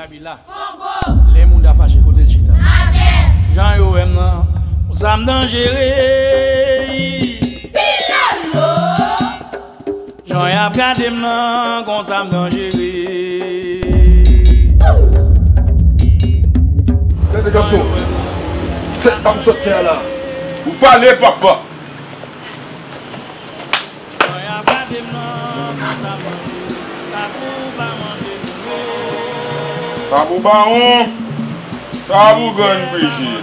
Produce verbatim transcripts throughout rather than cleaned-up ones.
Kabila. Kongo. Lè moun ta fache, kote l chita? Atè. Jan yo wè m nan, konsa m danjere. Pilolo. Jan y ap gade m nan, konsa m danjere. Gade gason, se sa m sot fè a la. Ou pale, papa. Sa pou bawon, sa pou grann peche.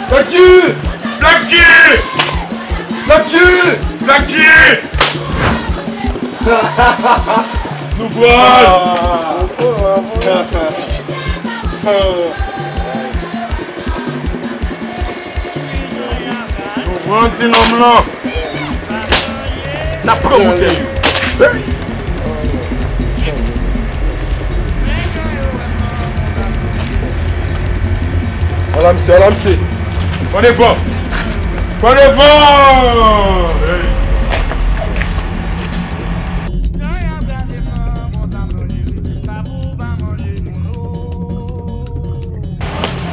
Black G! Black G! Black G! Black G! Nou pran! Nou pran ti nonm lan! N ap pran boutèy yo. Ala misye, ala misye. Pran devan. Pran devan.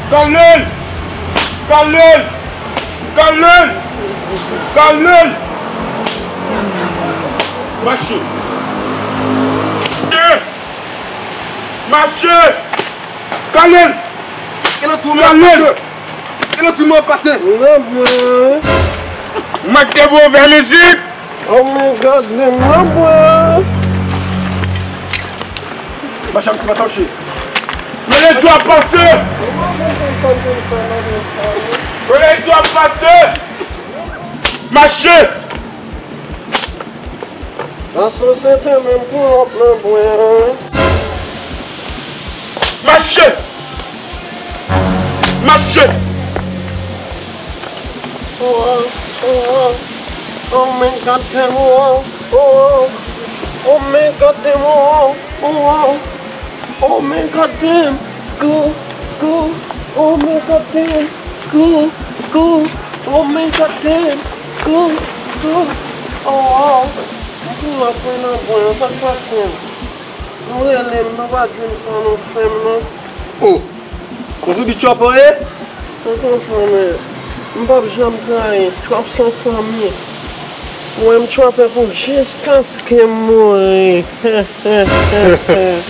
Kale l! Kale l! Kale l! Kale l! Mache! Mache! Kale l! Kale l! Mwen te move mizik! Oh my God, men mwen bwè. Mache, mache, mache. Rele dwa pase. Rele dwa pase. Mache. Nan sosyete menm pou lòt nan bwè. Mache. Mache. Oh, oh, oh, oh, oh, man, goddamn, oh, oh, oh, oh, man, goddamn, oh, oh, oh, oh, oh, man, goddamn, school, school, oh, man, goddamn, school, school, oh, man, goddamn, school, school, oh, oh. M pou lòt mwen nan bwè, sa k pase? Nou rele m, nou pa di m sa nou fè m non. Oh! Kontribi Trap ou ye? Ou konprann, men m p ap janm trayi. Trap se yon fanmi. Mwen, m trape pou jiskaske m mouri. E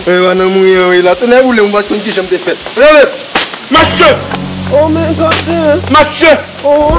pa nan mouri an wi la. Tonnè boule m, m pa t konn kijan m te fèt. Leve! Mache! Oh my God! Mache! Oh!